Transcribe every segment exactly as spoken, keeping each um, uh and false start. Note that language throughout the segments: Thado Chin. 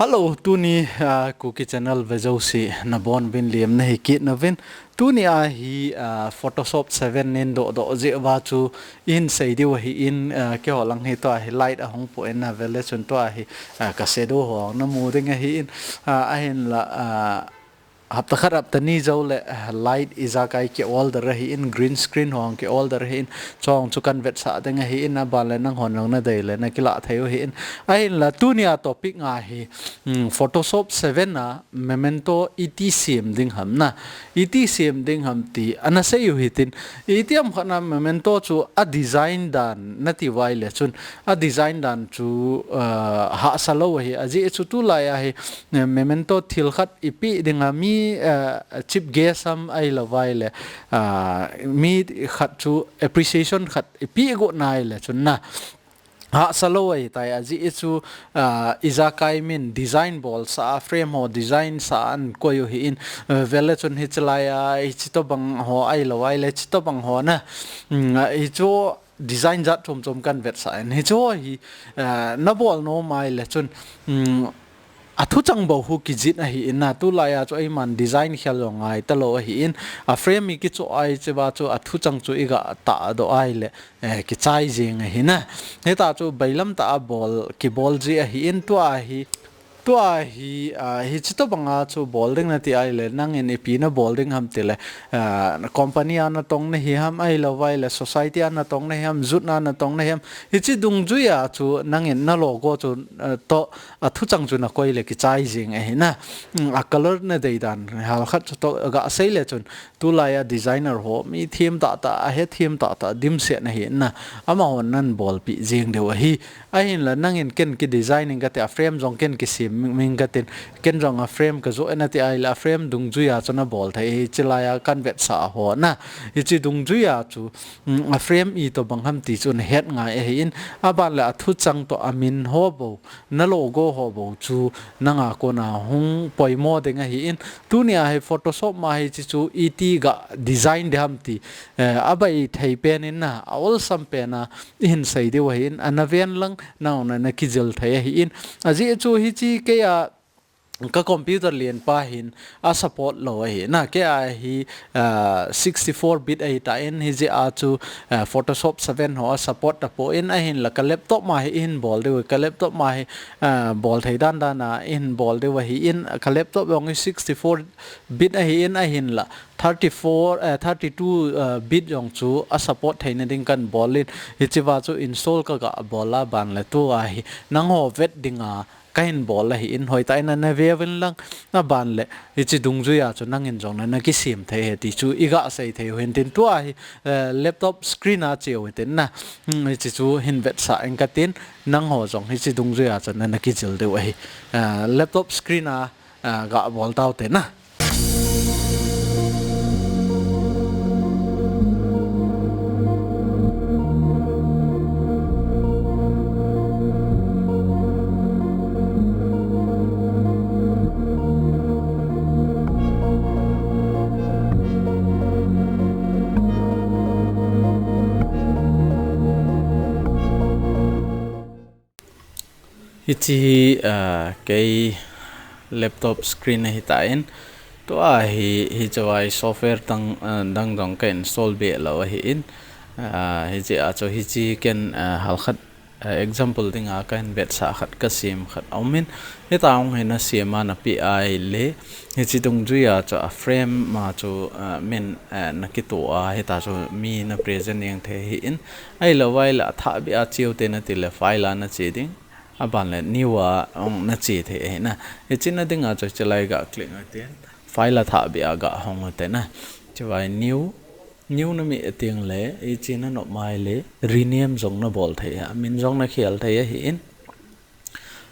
Hello, tuni, ah, Kuki Channel vejouse nabonuvin liemna hi kit nauvin. Tuni a hi, ah, Photoshop seven nin doh doh jeh uva chu ihinsei diu ahin, ah, keiho lang hi tua hi light ahung pon avel le chun tua hi, ah, ka shadow ho namu ding ahin, ah, ahinla, ah, hapta khat hapta ni jou le, ah, light ijakai ki order ahin, green screen ho ki order ahin, chuche chu kan vetsah ding ahin, aban le nanghon lang nadei le nakilah thei u ahin. Ahinla tuni a topic nga hi, hmm, Photoshop seven a memento iti sem ding ham na, iti sem ding ham ti ana sei u hitin, itiham khat na memento chu a design dan nati uva ahile chun, a design dan chu, ah, hahsa lou ahi, ajeh chu tulai a hi, eh, memento thil khat ipe ding a mi, eh, chief guest ham ahilou uva ahile, ah, mi khat chu appreciation khat ipe got na ahile chun na, hahsa lou ahitai, ajeh chu, ah, ijakai min design bolsah a, frame ho design sah a ana koi u ahin, eh, avel le chun hiche lai a, hiche tobang ho ahilou uva ahile, hiche tobang ho na, mm, hichu design jat chom chom kan vetsah in, hichu hi, eh, nabol nom uva ahile chun, mm, athuchang bou hi kijih ahin na, tulai a chu eiman design khel jong ngai talou ahin, a frame ikichoh a hiche uva chu athuchang chu iga tahdoh ahile, eh, kichai jeng ahi na. Hita chu bailam tah a bol, kibol ji ahin, tua hi, tua hi, ah, hiche tobang a chu bol ding nati ahile, nangin ipi nabol ding ham tile, ah, company a natong nahi ham, ahilou uva ahile society a natong nahi ham, jut na natong nahi ham, hiche dungjui a chu nangin na logo chu, ah, toh athuchang chu nakoi le kichai jeng ahi na. Mm, a color nadei dan hal khat chu toh ga sei le chun, tulai a designer ho mi them tah tah, ahethem tah tah dimset ahin na, amahon nabolpi jeng diu ahi. Ahinla nangin ken ki design ing kate, a frame jong ken kisem ing katin, ken jong a frame kajoh e nati ahile, a frame dungjui a chu nabol thei ahi, hiche lai a kan vetsah ho na. Hiche dungjui a chu, mm, a frame itobang ham ti chu nahet ngai ahin, aban le athuchang toh amin ho bou, na logo ho bou chu nanga kona hung poimo ding ahin, tuni a hi Photoshop ma hiche chu iti ga design ding ham ti, eh, abaithei pen in na, a olsam pen a ihinsei diu ahin, ana ven lang, nangho na nakijil thei ahin, ajeh chu hiche kei a ka computer lienpa hin a support lou ahi na, kei a hi, ah, sixty-four bit ahitan, hijeh a chu, ah, Photoshop seven ho a support tapon, ahinla ka laptop ma hi ihin bol diu, ka laptop ma hi, ah, bol thei dan dan a ihin bol diu ahin, ka laptop jong hi sixty-four bit ahin, ahinla thirty-four, eh, thirty-two, eh, bit jong chu a support theina ding kan bol in, hiche uva chu install kaga bol a, aban le tua hi nangho vet ding a kahin bol ahin, hoitah in ana ve uvin lang, aban le hiche dungjui a chu nangin jong na nakisem thei ahi ti chu iga sei thei u hintin, tua hi, eh, laptop screen a che u hitin na, hmm, hiche chu hin vetsah ing katin, nangho jong hiche dungjui a chu na nakijil diu ahi, eh, laptop screen a, eh, ga bol tau te na. Hiche hi, ah, kei laptop screen ahitan, tua hi, hiche a hi software dang, ah, dang dang ka install be lou ahin, ah, hijeh a chu hiche ken, ah, hal khat, ah, example ding a kahin vetsah khat kasem khat aum in, hita hung hi nasem a napeh ahile, hiche dungjui a chu a frame ma chu, ah, min, ah, nakitoh a, hita chu mi na present jeng thei ahin, ahilou uva ahile athah beh a che u te nati le file a nache ding, aban le new a hung nache thei ahi na. Hiche na ding a chu hiche lai ga click u te, file a thah beh a ga hong u te na. Hiche a hi new, new nameh teng le, hiche nanop mai le rename jong nabol thei ahi, min jong nakhel thei ahin.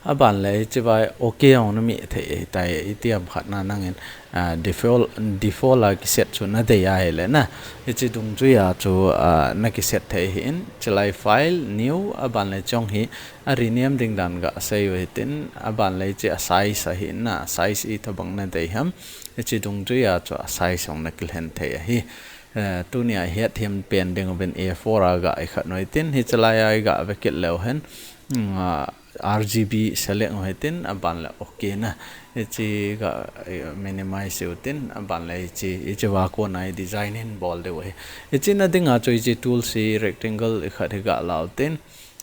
Aban le hiche a hi OK jong nameh thei ahitai, itiham khat na nangin, ah, default, default a kiset chu nadei ahile na. Hiche dungjui a chu, ah, nakiset thei ahin, hiche lai file, new, aban le hiche jong hi a rename ding dan ga sei u hitin, aban le hiche a size ahin na, size itobang nadei ham, hiche dungjui a chu a size jong nakilhen thei ahi. Eh, tuni a ihet them pen ding uvin A four a ga ikhen u hitin, hiche lai a iga ve kit leu hen, mm, ah, R G B select u hitin, aban le okay na. Hiche ga, eh, minimize u hitin, aban le hiche, hiche va kona hi design hin bol diu ahi. Hiche na dinga chu hiche tool hi rectangle khat hi ga la u hitin,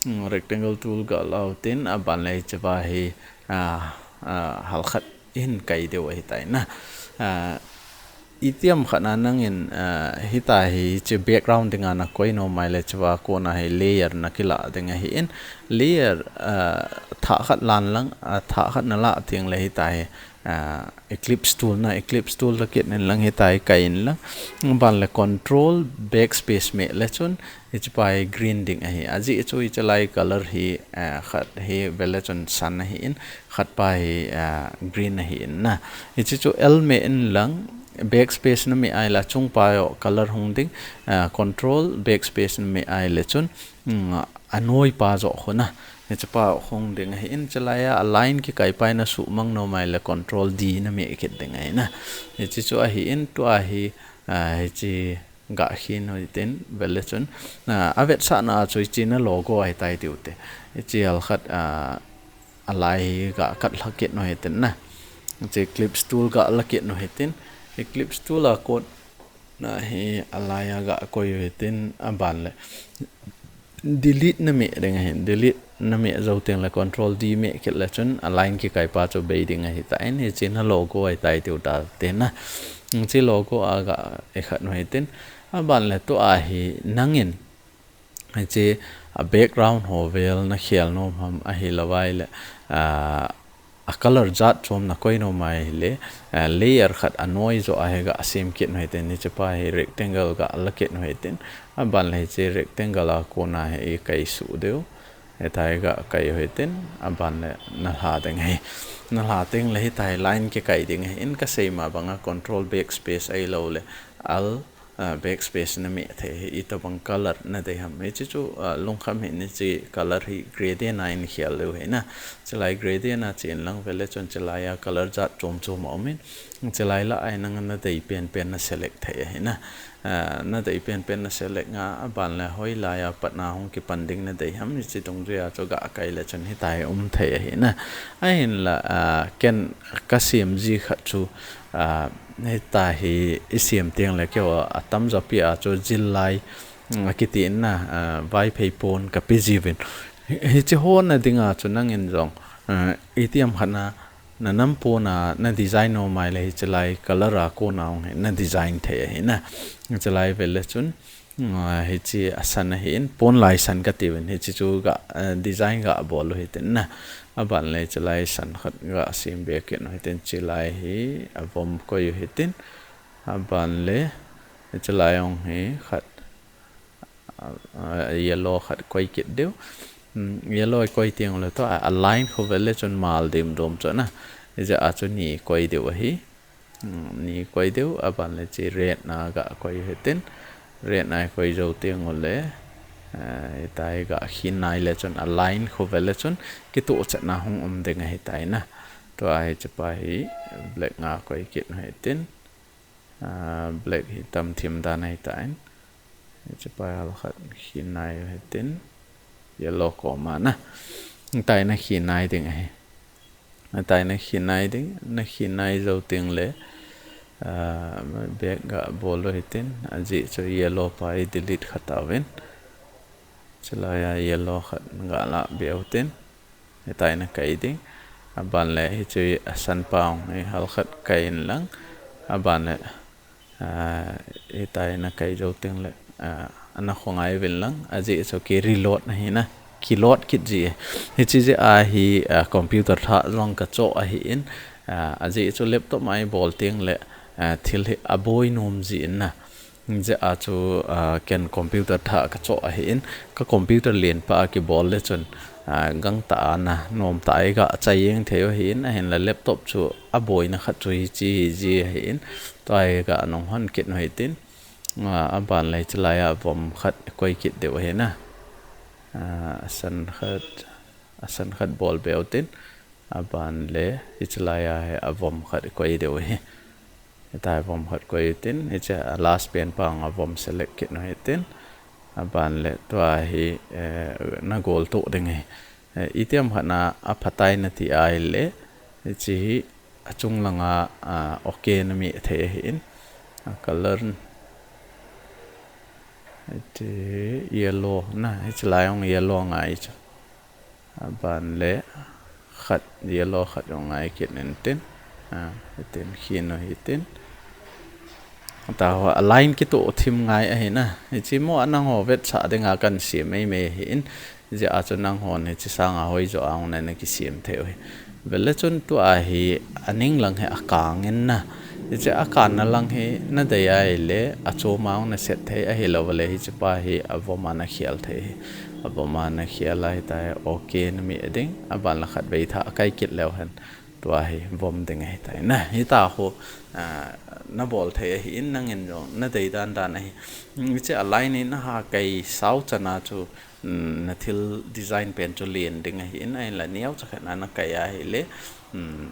mm, rectangle tool ga la u hitin, aban le hiche va hi, ah, ah, halkhat hin kai diu ahi tai na. Ah, itiham khat na nangin, ah, hitia hi hiche background dinga na koi nom ahile hiche va kona hi layer na kila ding ahin, layer, ah, thah khat lan lang, ah, thah khat na la teng le hitia hi, ah, ellipse tool na, ellipse tool la kit in lang hitia hi kai in lang. Aban le control backspace meh le chun, hiche pa hi green ding ahi. Ajeh chu hiche lai color hi, ah, khat hi vele chun sun ahin, khat pa hi, ah, green ahin na. Hiche chu L meh in lang, backspace na meh ahile achung pa joh color hung ding, ah, control backspace na meh ahile chun, mm, anoi pa joh khu na. Hiche pa hung ding ahin, hiche lai a line kikai pa hi na suhmang nom ahile control D na meh kit ding ahi na. Hiche chu ahin, tua hi, ah, hiche ga khin u hitin, vele chun, ah, avetsahna chu hiche na logo ahi tai tiu hite. Hiche halkhat, ah, alai hi ga kat la kit u hitin na. Hiche ellipse tool ga la kit u hitin. Ellipse tool a kona hi alai a ga koi u hitin, aban le delete na meh ding ahin, delete na meh jou teng le control D meh kit le chun aline kikai pa chu bei ding ahi tai, hiche na logo ahi tai tiu hite na. Hiche logo a ga e khat u hitin, aban le tua hi nangin hiche a background ho vel na khel nom ham ahilou vai le, ah, a color jat chom na koi nom ahile, ah, layer khat anoi joh a hi ga sem kit u hitin, hiche pa hi rectangle ga la kit u hitin, aban le hiche rectangle a kona hi kai suh diu. Hitia hi ga kai u hitin, aban le na la ding ahi. Na la teng le hitia hi line kikai ding ahin, ka sei ma banga control backspace ahilou le Alt, ah, backspace na meh thei ahi, itobang color na dei ham. Hiche chu, ah, lungkham hih in, hiche color hi gradient a in khel leu ahi na. Hiche lai gradient a chen lang vele chun hiche lai a color jat chom chom a um in. Hiche lai lah a hi nang na dei pen pen na select thei ahi na. Ah, na dei pen pen na select a, aban le hoilai a pat na hung kipan ding na dei ham, hiche dungjui a chu ga kai le chun hitia hi um thei ahi na. Ahinla, ah, ken ka sem ji khat chu, ah, hitia hi i sem teng le keiho atamjo pi a chu jil lai, mm, akiti in na, ah, Vaiphei pon ka pe jiuvin. Hi, hiche ho na dinga chu nangin jong, ah, itiham khat na, na nam pon a na design nom ahile hiche lai color a kona hung hi na design thei ahi na. Hiche lai vele chun, mm, hiche a san ahin, pon lai san ka tiuvin, hiche chu ga, ah, design ga bol u hitin na. Aban le hiche lai san khat ga sem be kit u hitin, hiche lai hi avom koi u hitin. Aban le hiche lai hung hi khat, ah, yellow khat koi kit diu. Mm, yellow koi teng le tua a line khu vele chun mal dim dom chu na. Hijeh a chu ni koi diu ahi. Mm, ni koi diu, aban le hiche red na ga koi u hitin. Red na koi jou teng u le, ah, hitia hi ga khin nai le chun a line khu vele chun kitoh chetna hung um ding ahi tai na. Tua hiche pa hi black nga koi kit u hitin. Ah, black hi tam thim dan ahi tan. Hiche pa hi halkhat khin nai u hitin. Yellow koma na. Hitia hi na khin nai ding ahi. Hitia hi na khin nai ding, na khin nai jou teng le, ah, back ga bol u hitin, ajeh chu yellow pa hi delete kha tauvin. Hiche lai a yellow khat ga la be u hitin. Hitia hi na kai ding. Aban le hiche a san pa hung hi halkhat kai in lang. Aban le, ah, hitia hi na kai jou teng le, ah, ana khongai uvin lang, ajeh chu ki reload na hi na, ki load kit ji. Hiche jeh a hi, ah, computer thah jong ka choh ahin, ah, ajeh chu laptop a i bol teng le, ah, thil hi aboi nom ji in na. Hijeh a chu, ah, ken computer thah ka choh ahin, ka computer len pa a kibol le chun, ah, gangtah a na nomtah a i ga chai jeng thei u ahin, ahinla laptop chu aboina khat chu hiche hi ji ahin, tua hi ga nung hon kit u hitin. Ah, aban le hiche lai a vom khat koi kit diu ahi na. Ah, a san khat, a san khat bol be u hitin. Aban le hiche lai a hi avom khat koi diu ahi. Hitia hi vom khat koi u hitin, hiche a last pen pa hung avom select kit u hitin. Aban le tua hi, eh, na gol toh ding ahi. Eh, itiham khat na aphatai nati ahile, hiche hi achung langa, ah, okay nameh thei ahin. A color hiche yellow na, hiche lai jong yellow ngai chu. Aban le khat yellow khat jong ngai kit intin. Ah, hitin khin u hitin. Taho a line kitoh thim ngai ahi na. Hiche mo a nangho vetsah dinga kahin sem maimai ahin. Hijeh a chu nanghon hiche sanga hoijo a hung na, nakisem thei u ahi. Vele chun tua hi aning lang hi akang in na. Hiche akanna lang hi nadei ahile achom a hung naset thei, ahilouleh hiche pa hi avom a nakhel thei ahi. Avom a nakhel a hitia hi okay nameh ding. Aban le khatvei thah akai kit leu hen tua hi vom ding ahitai na. Hitia ho, ah, nabol thei ahin, nangin jong nadei dan dan ahi. Hiche a line hi naha kai sao chan a chu, um, nathil design pen chu len ding ahin, ahinla neocha khat na nakai ahile, um,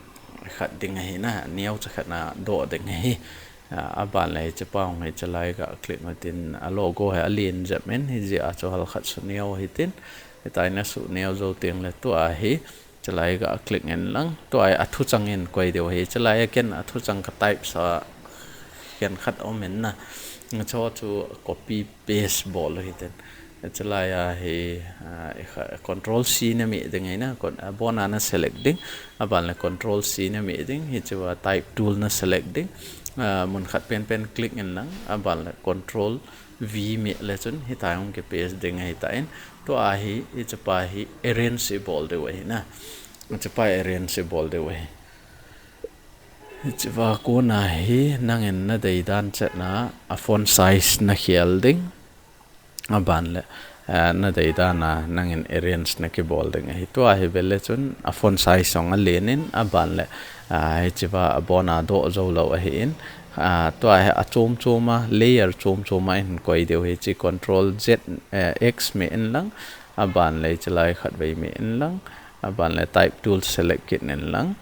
khat ding ahi na, neocha khat na doh ding ahi. Ah, aban le hiche pa hung hiche lai ga click utin, a logo hi alen jep in, hijeh a chu halkhat suneo hitin, hitia hi nasuh neo jou teng le tua hi, hiche lai ga click in lang, tua hi athuchang in koi diu ahi, hiche lai a ken athuchang ka type sa khenkhat aum in na, hiche chu copy paste bol u hitin. Hiche lai a hi, ah, i kha-, control C nameh ding ahi na, con-, abon a na select ding, aban le control C nameh ding, hiche a type tool na select ding, ah, mun khat penpen click in lang, aban le control V meh le chun hitia hi hung kipaste ding ahitan, tua hi, hiche pa hi arrange ibol diu ahi na, hiche pa arrange ibol diu ahi. Hiche a kona hi nangin nadei dan chan a, a font size nakhel ding. Aban le, eh, nadei dan a nangin arrange nakibol ding ahi. Tua hi vele chun a font size jong alen in, aban le, ah, hiche a abon a doh jou lou ahin. Ah, tua hi achom chom a, layer chom chom a ihin koi diu ahi, hiche control Z, eh, X meh in lang, aban le hiche lai khatvei meh in lang, aban le type tool select kit in lang.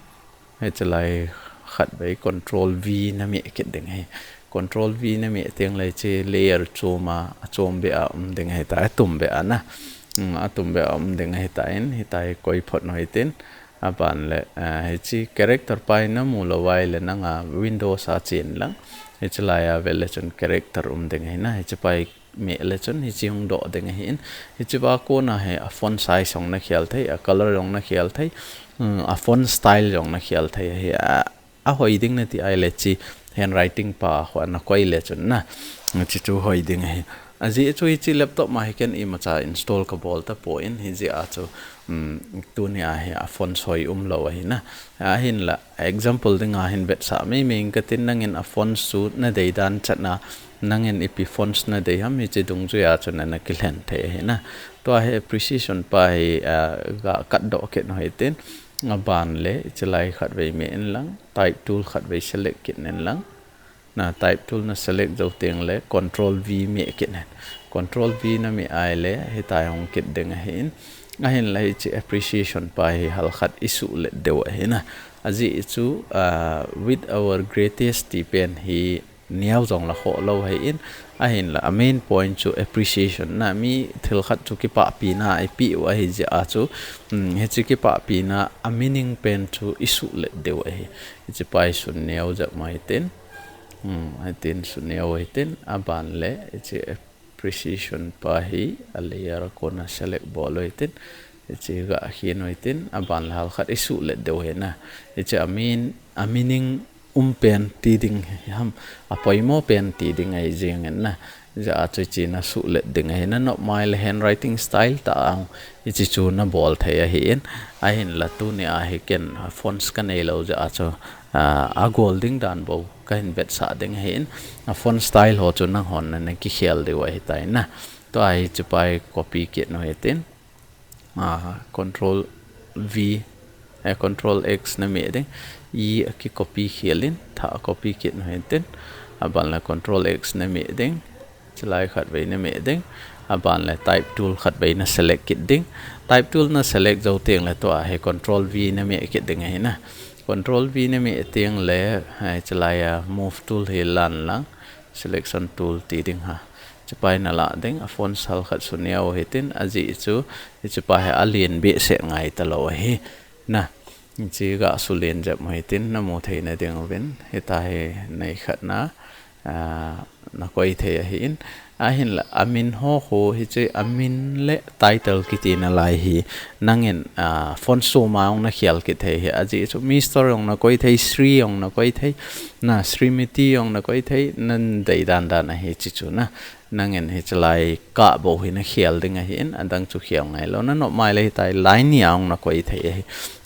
Hiche lai khatvei control V nameh kit ding ahi. Control V nameh teng le hiche layer chom a, achom beh a um ding ahitai, atum beh a na. Hmm, atum beh a um ding ahitan, hitia hi koi phot u hitin. Aban le, ah, hiche character pa hi namu lou ahile nanga Windows a chen lang. Hiche lai a vele chun character um ding ahi na, hiche pa hi meh le chun hiche hung doh ding ahin. Hiche a kona hi a font size jong nakhel thei, a color jong nakhel thei, um, a font style jong nakhel thei ahi. A, ahoi ding nati ahile hiche handwriting pa ho a nakoi le chun na, hiche chu hoi ding ahi. Ajeh chu hiche laptop ma hi ken imacha install kabol tapon, hijeh a chu, um, tuni a hi a font hoi um lou ahi na. Ahinla, example dinga hin vetsah maimai inge katin, nangin a fonts chu nadei dan chan a, nangin ipi fonts nadei ham, hiche dungjui a chu nana kilhen thei ahi na. Tua hi precision pa hi, ah, ga kat doh kit u hitin, aban le hiche lai khatvei meh in lang, type tool khatvei select kit in lang. Na type tool na select jou teng le control V meh kit in. Control V nameh ahile hitia hi hung kit ding ahin. Ahinla hiche appreciation pa hi halkhat isuhlet diu ahi na. Ajeh chu, ah, with our greatest ti pen hi neo jong la khoh lou ahin. Ahinla a main point chu appreciation na, mi thil khat chu kipahpina ipeh u ahijeh a chu, um, hiche kipahpina a meaning pen chu isuhlet diu ahi. Hiche pa hi sun neo jep u hitin. Hmm, hitin sun neo u hitin, aban le hiche precision pa hi a layer a kona select bol u hitin. Hiche ga khin u hitin, aban le halkhat isuhlet diu ahi na. Hiche a mean, a meaning um pen ti ding ham, a poimo pen ti ding ahi jeng in na. Hijeh a chu hiche nasuhlet ding ahi, nanop mai le handwriting style tah a hiche chu nabol thei ahin. Ahinla tuni a hi ken fonts kanei lou jeh a chu, ah, agol ding dan bou kahin vetsah ding ahin. A font style ho chu nanghon nana kikhel diu ahitai na. Tua hiche pa hi copy kit u hitin. Ah, control V, eh, control X nameh ding. E a kicopy khel in, thah copy kit u hitin. Aban le control X nameh ding. Hiche lai khatvei nameh ding. Aban le type tool khatvei na select kit ding. Type tool na select jou teng le tua hi control V nameh kit ding ahi na. Control V nameh teng le, eh, hiche lai a move tool hi lan lang. Selection tool ti ding ha. Pai na la ding, a font size khat su neo hitin, ajeh chu, hiche pa hi alen behseh ngai talou ahi. Na, hiche ga su len jep mo hitin, na mu thei na ding uvin, hita hi nei khat na, ah, na koi thei ahin, ahinla, amin ho khu, hiche amin le title kiti na lai hi, nangin, ah, font size ma ong na khel kit thei hi, ajeh chu, Mister ong na koi thei, Shri ong na koi thei, na, Shrimati ong na koi thei, na dei dan dan ahi hiche chu na. Nangin hiche lai kah bou hi na khel ding ahin, adang chu khel ngai lou. Na nop mai le hitia line ni a ong na koi thei ahi.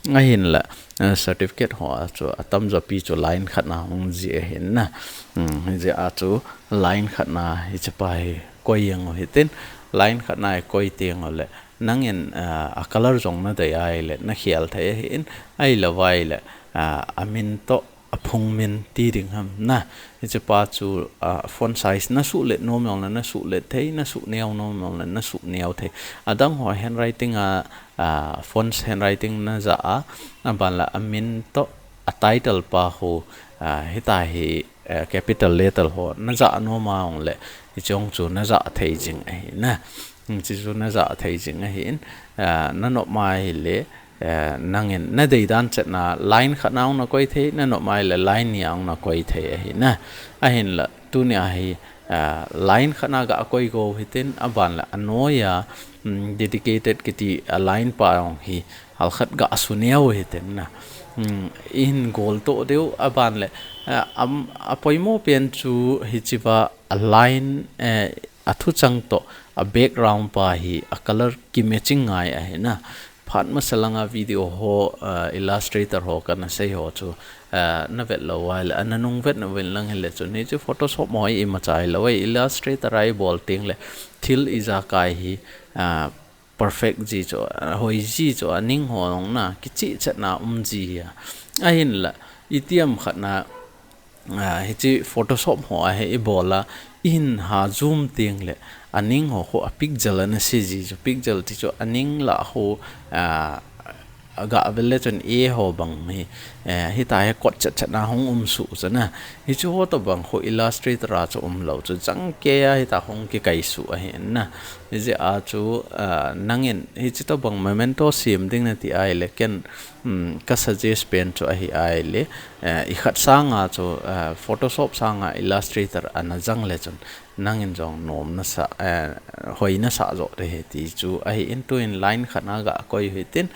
Ahinla, eh, certificate ho a chu atam jo pi chu line khat na ong ji ahin na. Hmm, hijeh a chu line khat na hiche pa hi koi ang u hitin. Line khat na hi koi teng u le. Nangin, eh, a color jong na dei ai le, na khel thei ahin. Ahilou vai le, eh, amin toh, aphung min ti ding ham na. Hiche pa chu, ah, font size na suh let nom ong le na suh let thei, na suh neo nom ong le na suh neo thei. Adang ho handwriting a, ah, fonts handwriting na ja a, aban la amin toh a title pa ho, ah, hita hi, eh, capital letter ho na ja nom ong le, hiche ong chu na ja thei jing ahi na. Hmm, hiche chu na ja thei jing ahin, ah, na nop mai le, eh, nangin na dei dan chet na line khat na ong na koi thei, na nop mai le line ni a ong na koi thei ahi na. Ahinla, tunia hi, eh, line khat na ga koi go hitin, aban le anoi a, mm, dedicated kiti a line pa ong hi, hal khat ga su neo hitin na. Mm, i hin gol toh diu, aban le, eh, am, apoimo pen chu hiche va a line, eh, a thuchang toh, a background pa hi, a color ki matching ngai ahi na. Phat masa langa video ho, ah, Illustrator ho kana sei ho chu, ah, na vet lou vai le, ana nung vet na uvin lang hile chun, hiche Photoshop mo hi imacha hilou e, Illustrator a i bol teng le, thil ijakai hi, ah, perfect ji chu, ah, hoi ji chu, aning ho ong na, kichih chet na um ji hi a. Ahinla, itiham khat na, ah, hiche Photoshop ho a hi i bol a, i hin ha zoom teng le, aning ho khu a pixel ana se ji chu, pixel ti chu aning lah khu, ah, aga vel le chun a ho bang hi, eh, hita hi kot chet chet na hung um suh chu na. Hiche ho toh bang khu Illustrator a chu um lou chu, chang kei a hita hung kikai suh ahi na. Hijeh a chu, ah, nangin hiche toh bang memento sem ding na ti ai le ken, um, ka suggest pen chu ahi ai le, eh, i khat sanga chu, eh, Photoshop sanga Illustrator ana jang le chun, nangin jong nom na sa, eh, hoi na sa jo te hi ti chu ahin, tuin line khat na ga koi u hitin,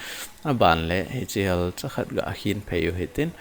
aban le hiche hal cha khat ga khin phei u hitin,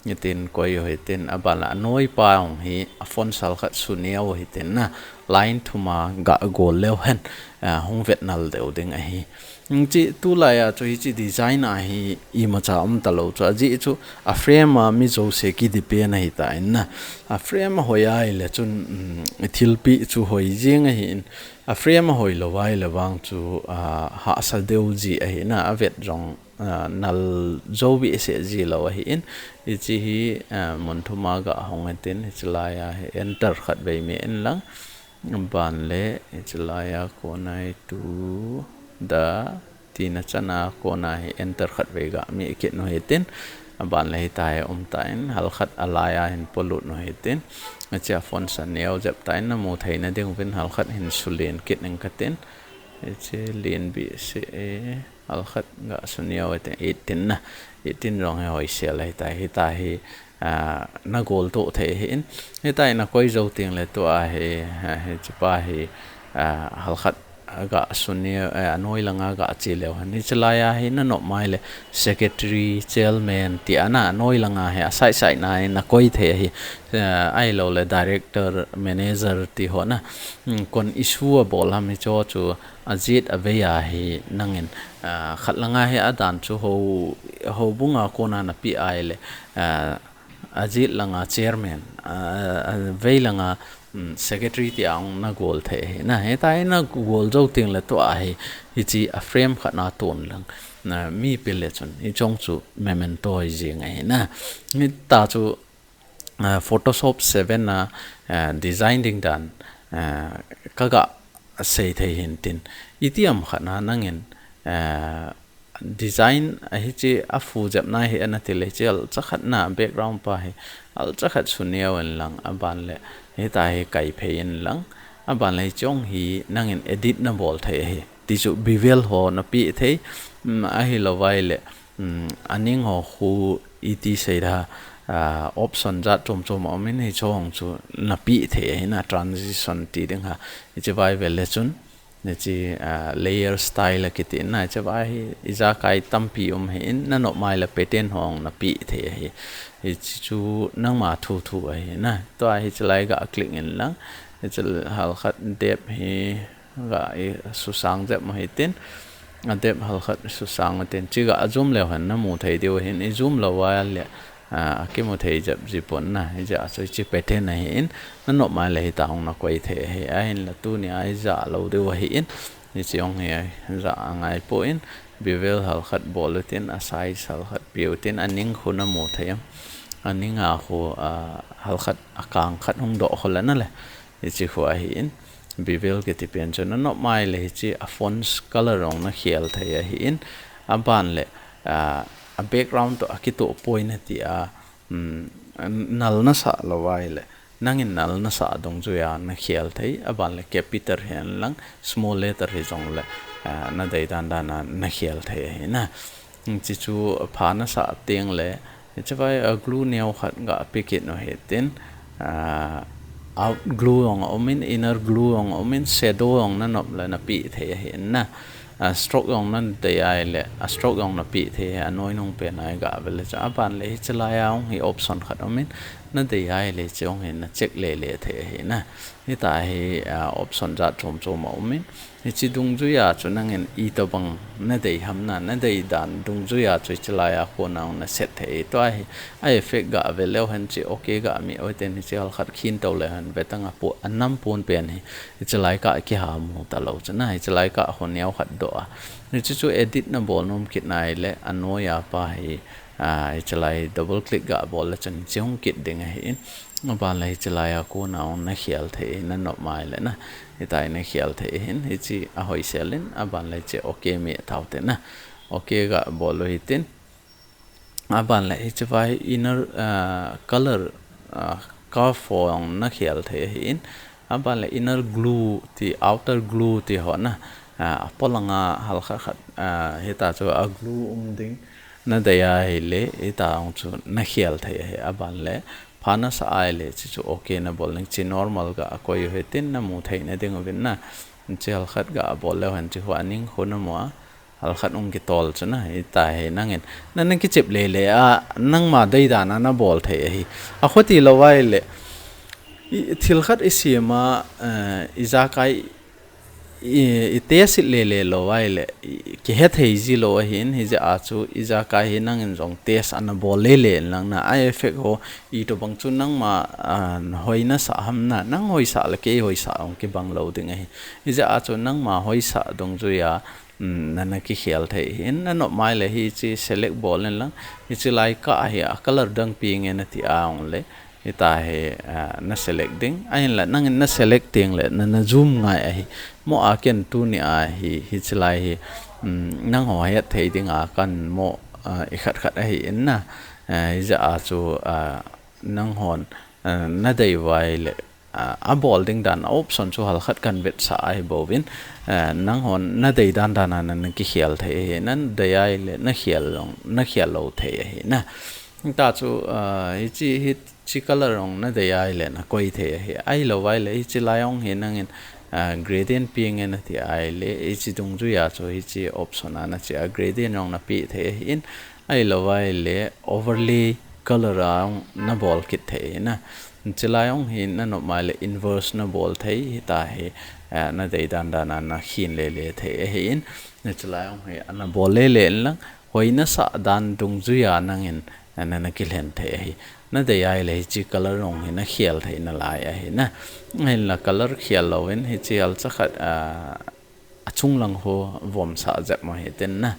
hitin koi u hitin, aban le anoi pa ong hi a font size khat su neo u hitin na, line thum a ga gol leu hen, eh, hung vet nal deu ding ahi. Hiche tulai a chu hiche design a hi imacha um talou chu, ajeh chu a frame a mi jouse ki depend ahi tan na. A frame a hoi ai le chun, um, thilpeh chu hoi jing ahin. A frame a hoi lou vai le vang chu, ah, hahsa deu ji ahi na, a vet jong, ah, nal jou behseh ji lou ahin. Hiche hi, ah, mun thum a ga hong hitin, hiche lai a hi enter khat vei me in lang. Aban le, hiche lai a kona hi tu da, tina chana kona hi enter khat vei ga mi kit u hitin. Aban le hita hi um tan, hal khat a lai a hin polut u hitin. Hiche a font size neo jep tan, na mu thei na ding uvin hal khat hin su len kit ning katin. Hiche len behseh e. Hal khat ga su neo e, eighteen na. Eighteen jong hi hoi sel ahi tai, hita hi, ah, na gol toh thei ahin. Hita hi na koi jou teng le tua hi, ah, hiche pa hi, ah, hal khat ga su neo, eh, anoi langa ga che leu hen. Hiche lai a hi na nop mai le secretary, chairman ti ana anoi langa hi a side side na hi na koi thei ahi. Eh, ahilou le director, manager ti ho na. Hmm, kon issue a bol ham hiche ho chu. Ajet avei a hi nangin, ah, khat langa hi adan chu ho, houbung a kona na pe ai le, ah, ajet langa chairman, ah, avei langa, um, secretary ti a ong na gol thei ahi na. Hita hi na gol jou teng le tua hi, hiche a frame khat na ton lang, na mi pe le chun, hiche ong chu memento hi jing ahi na. Hita chu, ah, Photoshop seven a, ah, design ding dan, ah, ka ga sei thei hin tin. Itiham khat na nangin, ah, design a hiche a fu jep na hi ana ti le hiche alcha khat na background pa hi alcha khat su neo in lang aban le hita hi kai phei in lang. Aban le hiche jong hi nangin edit nabol thei ahi. Tichu bevel ho napeh thei, um, ahilou vai le, um, aning ho khu iti seida, ah, option jat chom chom aumin hiche jong chu napeh thei ahi na, transition ti ding ha. Hiche vai vel le chun, hiche, ah, layer style akiti na, hiche vai hi ijakai tampi um ahin, nanop mai le pattern ho jong napeh thei ahi. Hiche chu nangma thu thu ahi na. Tua hiche lai ga click in lang, hiche halkhat depth hi ga i susang jep mo hitin, a depth halkhat susang mo tin, hiche ga zoom leu hen namu thei diu ahin, i zoom lou vai le, ah, akimu thei jep ji pon na, hijeh a chu hiche pattern ahin, nanop mai le hita jong nakoi thei ahi, ahinla tunia ija lou diu ahin, hiche jong hi ija angai pon, bevel halkhat bol utin, a size halkhat pe utin, aning khu namu thei em, aning a khu, ah, halkhat akang khat hung doh khu le na le, hiche khu ahin, bevel kiti pen chu nanop mai le hiche a fonts color jong nakhel thei ahin, aban le, ah, a background toh akitoh poi nati a, um, nal nasah lou vai le, nangin nal nasah dungjuia nakhel thei, aban le capital hihen lang, small letter hijong le, ah, nadei dan dan a nakhel thei ahi na. Hiche chu pha nasah teng le, hiche vai a glue neo khat ga pe kit u hitin, ah, out glue jong aumin, inner glue jong aumin, shadow jong nanop le napeh thei ahi na. Ah, stroke jong nadei ai le, a stroke jong napeh thei ahi, anoi nung pen a i ga vel le chu. Aban le hiche lai a jong hi option khat aumin, nadei ai le hiche jong hi nacheck le le thei ahi na. Hita hi, ah, option jat chom chom aumin. Hiche dungjuia chu nangin itobang nadei ham na, nadei dan dungjuia chu hiche lai a kona jong naset thei. Tua hi, a effect ga vel leu hen hiche, okay ga mi oi ten hiche halkhat khin tou leu hen, vetang a pu, anam pon pen hi, hiche lai ka kiha mu talou chu na, hiche lai ka khu neo khat doh a. Hiche chu edit nabol nom kit nai le, anoi a pa hi, ah, hiche lai double click ga bol le chun hiche hung kit ding ahin. Aban le hiche lai a kona jong nakhel thei, nanop mai le na. Hitia nakhel thei ahin, hiche ahoi sel in, aban le hiche okay mi tau te na. Okay ga bol u hitin. Aban le hiche vai inner, ah, color, ah, curve ho jong nakhel thei ahin. Aban le inner glue ti, outer glue ti ho na, ah, apolang a halkhat khat, ah, hita chu a glue um ding nadei ahile, hita jong chu nakhel thei ahi. Aban le pha nasah ai le, hiche chu okay nabol ding, hiche normal ga koi u hitin, namu theina ding uvin na. Hiche halkhat ga bol leu hen hiche khu aning khu namu a, halkhat hung kitol chu na, hita hi nangin. Na, nakichep le le a, nangma dei dan a nabol thei ahi. Akhuti lou vai le, i, thil khat i sem a, eh, ijakai i, i test le le lou vai le, i, kihe thei ji lou ahin, hijeh a chu ijakai hi nangin jong test ana bol le le in lang na, a effect ho, itobang chu nangma, ah, hoi nasah ham na, nang hoisah le kei hoisah jong kibang lou ding ahi. Hijeh a chu nangma hoisah dungjuia, um, nana kikhel thei ahin, nanop mai le hiche select bol in lang, hiche lai ka hi a color dang pi nge nati a jong le, hita hi, ah, naselect ding. Ahinla, nangin naselect teng le, nana zoom ngai ahi. Mo a ken tunia hi, hiche lai hi, um, nangho het thei dinga kahin mo, ah, ikhat khat ahin na. Ah, hijeh a chu, ah, nanghon, ah, nadei vai le, ah, abol ding dan a option chu halkhat kahin vetsah ahi bouvin, ah, nanghon nadei dan dan a nana kikhel thei ahi, nadei ai le nakhel jong, nakhel lou thei ahi na. Hita chu, ah, hiche hi, hiche color jong nadei ai le nakoi thei ahi. Ahilou vai le hiche lai jong hi nangin, ah, gradient pi nge nati ai le, hiche dungjuia chu hiche option a nache a gradient jong napeh thei ahin. Ahilou vai le overlay color a jong nabol kit thei ahi na. Hiche lai jong hi nanop mai le inverse nabol thei, hita hi, ah, nadei dan dan a nakhin le le thei ahin. Hiche lai jong hi ana bol le le in lang, hoi nasah dan dungjuia nangin, ah, nana kilhen thei ahi. Nadei ai le hiche color jong hi nakhel thei nalai ahi na. Ahinla color khel louvin hiche halcha khat, ah, achung lang ho vomsah jep mo hitin na.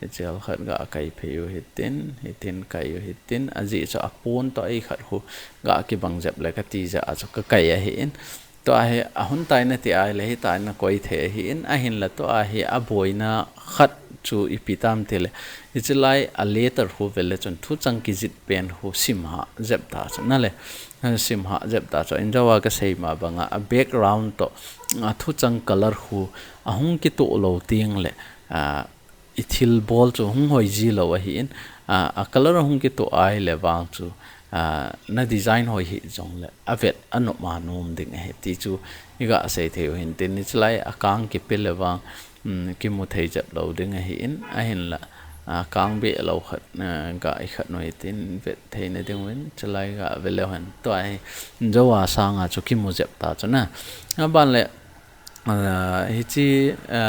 Hiche halkhat ga kai phei u hitin, hitin kai u hitin. Ajeh chu apon toh ikhat khu ga kibang jep le kati jeh a chu kakai ahin. Tua hi ahun tai nati ai le hita nakoi thei ahin, ahinla tua hi aboina khat chu ipi tam tile, hiche lai a letter khu vele chun thuchang kijih pen khu simha jep ta chu nale. Simha jep ta chu injo a kasei ma banga a background to a thuchang color khu ahung kitoh lou teng le, a, i thil bol chu hung hoi ji lou ahin, a, a color ahung kitoh ahile vang chu, a, na design hoi hih jongle avet a nop ma nom ding ahi ti chu iga sei thei u hin tin, hiche lai a kang kipe le vang, um, kimu thei jep lou ding ahin, ahinla, a, kang be lou khat, a, ga i khat noi tin vet thei na ding uvin, hiche lai ga ve leu hen. Tua hi, jo a sanga chu kimu jep ta chu na. A ban le, a, hiche, a,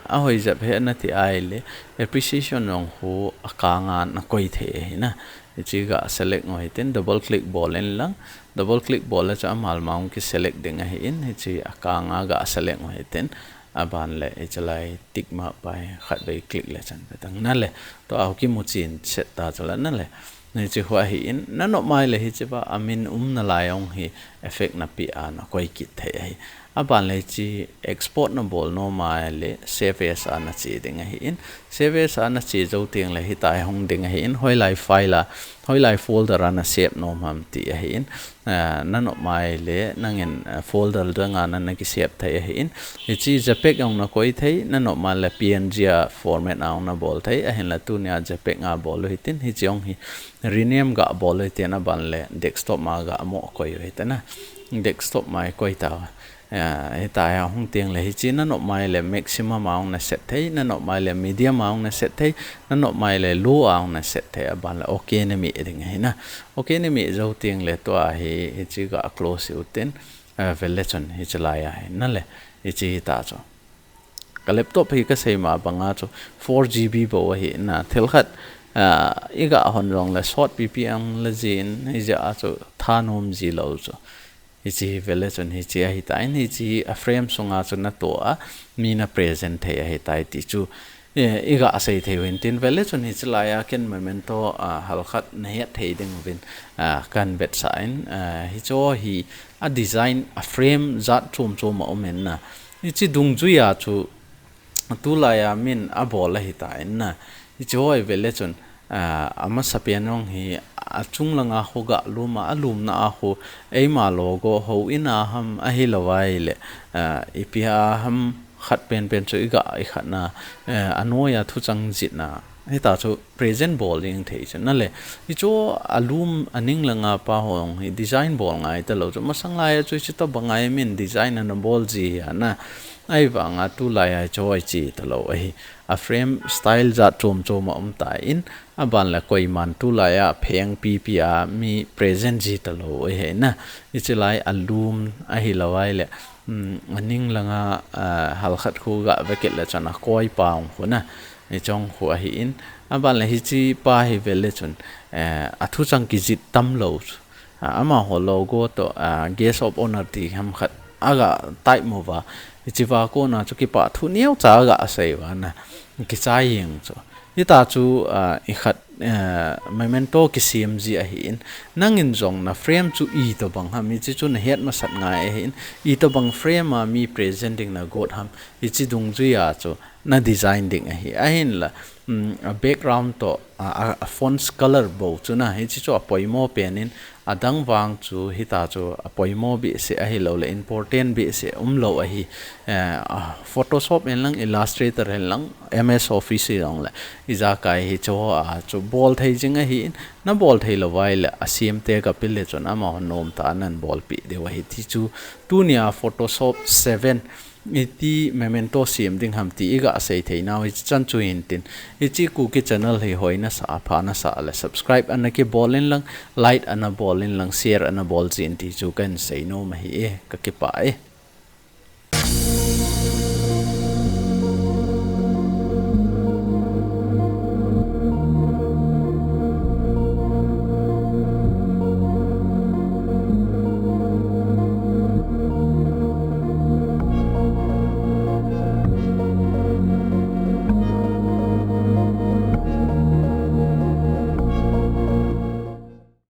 a hoi jep he na ti ahile, appreciation jong khu a kang a na koi thei ahi na. Hiche ga select ngo hitin, double click bol in lang, double click bol le chu amal ma hung ki select ding ahin, hiche a kang a ga select ngo hitin, a ban le hiche lai tick mark pa hi khat vei click le chan pe tang nale, tua a kimu chin set ta chu la nale. Hiche khu ahin, na nop mai le hiche va a min um na lai ong hi effect na pe a na koi kit thei ahi. A ban le hiche export na bol nom a le save as a na che ding ahin. Save as a na che jou teng le hitia hi hung ding ahin. Hoilai file a, hoilai folder a na save nom ham ti ahin. A, na nop mai le nangin, a, folder dang a na, na ki save thei ahin. Hiche JPEG ong na koi thei, na nop mai le PNG a format a ong na bol thei. Ahinla tunia JPEG a bol u hitin, hiche ong hi rename ga bol u hitin, a ban le desktop ma ga mo koi u hitin a. Desktop ma i koi ta. A, hitia hi hung teng le hiche na nop mai le maximum a ong na set thei, na nop mai le medium a ong na set thei, na nop mai le low a ong na set thei, a ban le okay na mi ding ahi na. Okay na mi jou teng le tua hi, hiche ga close u tin, a, vele chun hiche lai ahi nale, hiche hita chu. Ka laptop hi kasei ma banga chu four GB bou ahi na, thil khat, a, iga hon jongle sot pipi ang le jin, hijeh a chu thanom ji lou chu. Hiche hi vele chun hiche ahi tan, hiche hi a frame sunga chu na toh a, mi na present thei ahi tai ti chu, e, iga sei thei u hin tin vele chun hiche lai a ken memento, a, halkhat na het thei ding uvin, a, kan vetsah in, a, hiche hi a design a frame jat chom chom a um in na. Hiche dungjui a chu tulai a min a bol ahi tan na. Hiche hi vele chun, a, a masapen jong hi a chung langa khu ga lum a, a lumna a khu eima logo hou in a ham ahilou ahile, a, ipi a ham khat penpen chu iga i khat na, a, a noi a thuchang jihna. Hita chu present bol ding thei chu nale. Hiche a lum a ning langa pa ho jong hi design bol ngai ta lou chu. Masang lai a chu hiche tobang a min design ana bol ji hi a na. Ahivanga tulai a hiche hi che ta lou ahi. A frame style jat chom chom a um tan, a ban le koiman tulai a pheng pipi a mi present ji ta lou ahi na. Hiche lai a lum ahilou ahile, um, a ning langa, a, halkhat khu ga ve kit le chun a koi pa ong khu na. Hiche ong khu ahin. A ban le hiche pa hi vele chun, eh, a thuchang kijih tam lou chu. A, amaho logo toh, a, guest of honour ti ham khat aga type mo uva. Hiche va kona chu kipah thu neocha aga sei uva na. Kichai jeng chu. Hita chu, a, i khat, a, memento kisem ji ahin. Nangin jong na frame chu itobang ham, hiche chu na het masat ngai ahin. Itobang frame a mi present ding na got ham. Hiche dungjui a chu na design ding ahi. Ahinla, um, a background toh, a, a, a fonts color bou chu na, hiche chu a poimo pen in, a dang vang chu hita chu a poimo behseh ahilou le important behseh umlou ahi. Eh, a Photoshop hen lang, Illustrator hen lang, M S Office hi jong le, ijakai hiche ho a chu bol thei jing ahin, na bol thei lou uva ahile, a sem te ga pe le chun amaho nom ta nan bolpi diu ahi ti chu, tunia Photoshop seven, iti memento sem ding ham ti iga sei thei nau hi chan chu hin tin. Hiche Kuki channel hi hoi nasa, pha nasa le subscribe ana kibol in lang, like ana bol in lang, share ana bol jin ti chu kan sei nom ahi e, ka kipah e.